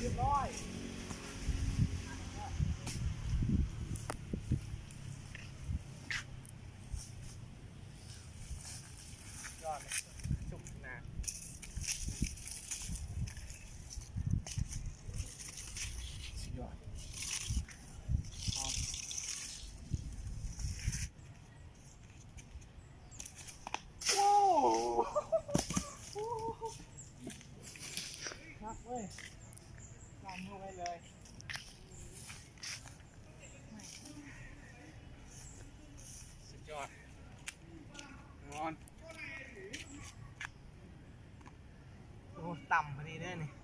ຮຽບຮ້ອຍ ຍອດ ສຸດຍອດ ຫອມ ໂອ້ ຄັກເວີຍ ຕາມເຂົ້າໄປເລີຍ ສຸດຍອດ ນອນ ໂອ້ ຕ່ຳພໍດີເດີນີ້.